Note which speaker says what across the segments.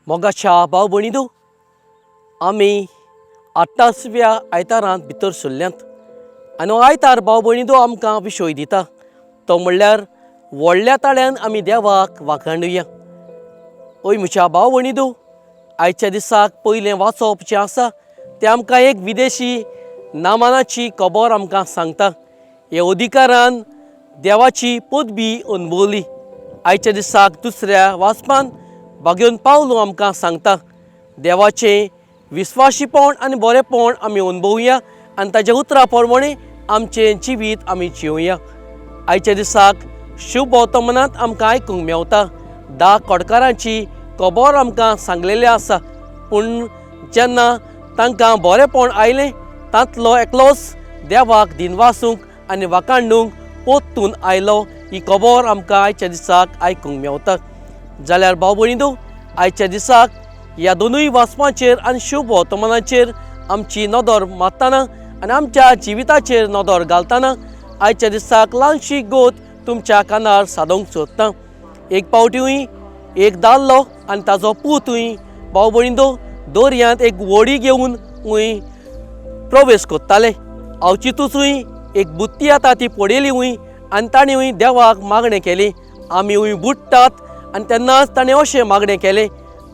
Speaker 1: मोगाच्या भाव भयणींनो, आमी आठव्या आयतारांत भितर सरल्यात आनी हो आयतार भाव भयणींनो आमकां विशय दिता तो म्हणल्यार व्हडल्या ताळ्यान आमी देवाक वाखाणुया. ओय म्हज्या भाव भयणींनो, आयच्या दिसाक पयलें वाचप जें आसा तें आमकां एक विदेशी नामानाची खबर आमकां सांगता. हे अधिकारान देवाची पदवी अनुभवली. आयच्या दिसाक दुसऱ्या वाचपान बागेवन पावलो आमकां सांगता देवाचें विस्वाशीपण आनी बरेंपण आमी अनुभवया आनी ताच्या उतरा प्रमाणे आमचें जिवीत आमी जिवया. आयच्या दिसाक शुभ वर्तमानांत आमकां आयकूंक मेवता 10 कोडकारांची खबर आमकां सांगलेली आसा. पूण जेन्ना तांकां बरेंपण आयलें तांतलो एकलोच देवाक दिनवासूंक आनी वाखाणूंक पोत्तून आयलो. ही खबर आमकां आयच्या दिसाक आयकूंक मेवता. जाल्यार भाव भयणींनो, आयच्या दिसाक ह्या दोनूय वाचपाचेर आनी शुभ वर्तमानाचेर आमची नदर मारतना आनी आमच्या जिविताचेर नदर घालतना आयच्या दिसाक ल्हानशी गोत तुमच्या कानार सादोवंक सोदता. एक पावटीय एक दादलो आनी ताजो पूतूय भाव भयणींनो दर्यांत एक व्हडी घेवन वंय प्रवेश करताले. अवचितूय एक बुत्ती आतां ती पडयली वंय आनी ताणें देवाक मागणें केली, आमी वंय बुडटात. आनी तेन्नाच ताणें अशें मागणें केलें,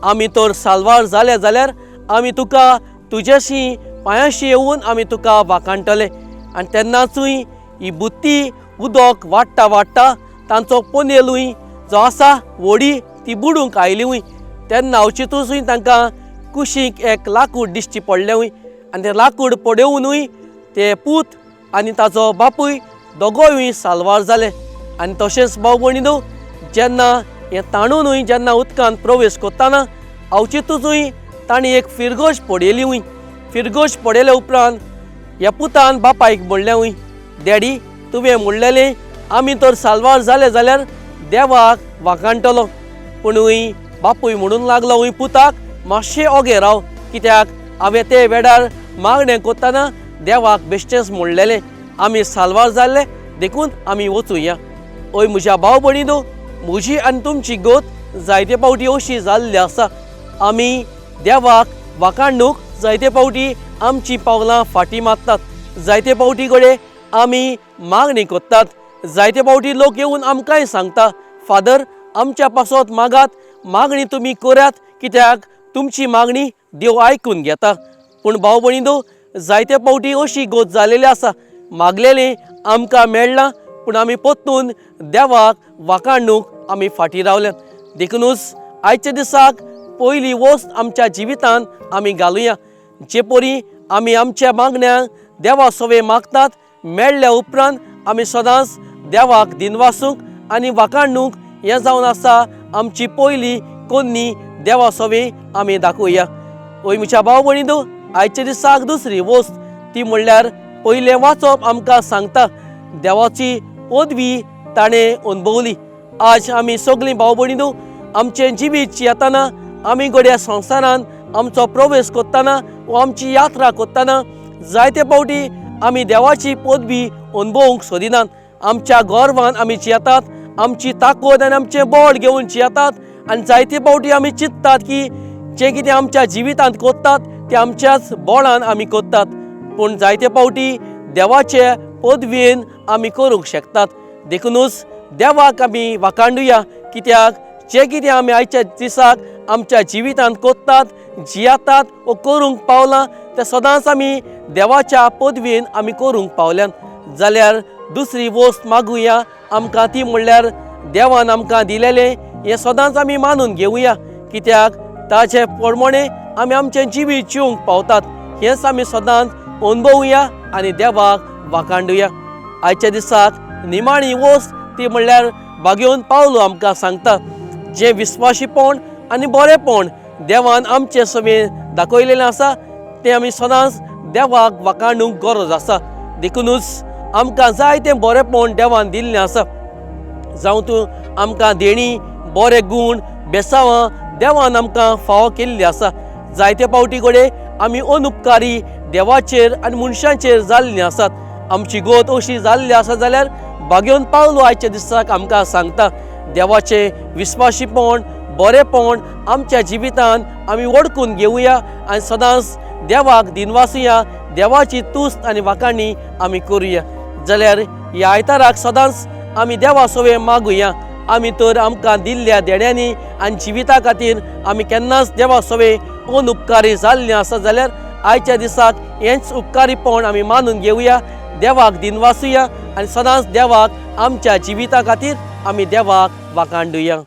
Speaker 1: आमी तर साल्वार जाले जाल्यार आमी तुका तुज्याशी पांयाशी येवन आमी तुका वाखाणटले. आनी तेन्नाचूय ही बुत्ती उदक वाडटा वाडटा तांचो पनेलूय जो आसा व्हडी ती बुडूंक आयली वंय. तेन्ना अवचितूय तांकां कुशीक एक लाकूड दिश्टी पडलें वंय आनी तें लाकूड पडोवनूय ते पूत आनी ताजो बापूय दोगोय साल्वार जाले. आनी तशेंच भाव भयणींनो, जेन्ना हें ताणूनूय जेन्ना उदकांत प्रवेश करतना अवचितूय ताणें एक फिरगोश पडयली वंय. फिरगोश पडयले उपरांत ह्या पुतान बापायक म्हणलें वंय, डॅडी तुवें म्हणलेलें आमी तर साल्वार जाले जाल्यार देवाक वाखाणटलो. पूण वंय बापूय म्हणूंक लागलो वंय पुताक, मातशें ओगे राव, कित्याक हांवें ते वेळार मागणें करतना देवाक बेश्टेंच म्हणलेलें आमी साल्वार जाल्ले देखून आमी वचुया. ओय म्हज्या भाव भयणींनो, म्हजी आनी तुमची गोत जायते पावटी अशी जाल्ली आसा. आमी देवाक वाखाणूंक जायते पावटी आमची पावलां फाटीं मारतात, जायते पावटी कडेन आमी मागणी करतात, जायते पावटी लोक येवन आमकांय सांगता, फादर आमच्या पासत मागात, मागणी तुमी करात, कित्याक तुमची मागणी देव आयकून घेता. पूण भाव भयणींनो, जायते पावटी अशी गोत जालेली आसा, मागलेली आमकां मेळ्ळां पूण आमी परतून देवाक वाखाणूंक आमी फाटीं रावल्यात. देखुनूच आयच्या दिसाक पयली वस्त आमच्या जिवितांत आमी घालुया. जे परी आमी आमच्या मागण्यांक देवा सवे मागतात, मेळ्ळ्या उपरांत आमी सदांच देवाक दिनवासूंक आनी वाखाणूंक हें जावन आसा आमची पयली कोन्नी देवा सवे आमी दाखोवया. ओय म्हज्या भाव भयणींनो, आयच्या दिसाक दुसरी वस्त ती म्हणल्यार पयलें वाचप आमकां सांगता देवाची पदवी ताणें अनुभवली. आज आमी सगळीं भाव भयणींनो आमचें जिवीत जियेतना आमी घडये संवसारांत आमचो प्रवेश करतना वा आमची यात्रा करतना जायते पावटी आमी देवाची पदवी अनुभवूंक सोदिनात. आमच्या गर्वान आमी जियेतात, आमची ताकद आनी आमचें बळ घेवन जियेतात आनी जायते पावटी आमी चिंततात की जें कितें आमच्या जिवितांत करतात तें आमच्याच बळान आमी करतात. पूण जायते पावटी देवाचे पदवेन आमी करूंक शकतात. देखुनूच देवाक आमी वाखाणुया, कित्याक जें कितें आमी आयच्या दिसाक आमच्या जिवितांत करतात, जियेतात वो करूंक पावलां तें सदांच आमी देवाच्या पदवेन आमी करूंक पावल्यात. जाल्यार दुसरी वस्त मागुया आमकां ती म्हणल्यार देवान आमकां दिलेलें हें सदांच आमी मानून घेवया, कित्याक ताचे प्रमाणे आमी आमचें जिवीत जिवंक पावतात. हेंच आमी सदांच अनुभवया आनी देवाक वाखाणुया. आयच्या दिसाक निमाणी वस्त ती म्हणल्यार बागेवन पावलो आमकां सांगता जें विस्वाशीपण आनी बरेंपण देवान आमचें सवें दाखयलेलें आसा तें आमी सदांच देवाक वाखाणूंक गरज आसा. देखुनूच आमकां जाय तें बरेंपण देवान दिल्लें आसा, जावं तूं आमकां देणी, बरे गूण, बेसांवां देवान आमकां फावो केल्ली आसा. जायते पावटी कडेन आमी अनुपकारी देवाचेर आनी मनशांचेर जाल्लीं आसात. आमची गोत अशी जाल्ली आसा जाल्यार बागेवन पावलो आयच्या दिसाक आमकां सांगता देवाचें विस्वाशीपण, बरेंपण आमच्या जिवितान आमी वडकून घेवया आनी सदांच देवाक दिनवासुया, देवाची तुस्त आनी वाखाणी आमी करुया। जाल्यार ह्या आयताराक सदांच आमी देवा सवें मागुया। आमी तर आमकां दिल्ल्या देण्यांनी आनी जिविता खातीर आमी केन्नाच देवा सवें अनुपकारी जाल्लीं आसा जाल्यार आयच्या दिसाक हेंच उपकारीपण आमी मानून घेवया, देवाक दिनवासुया आनी सदांच देवाक आमच्या जिविता खातीर आमी देवाक वाखाणडुया।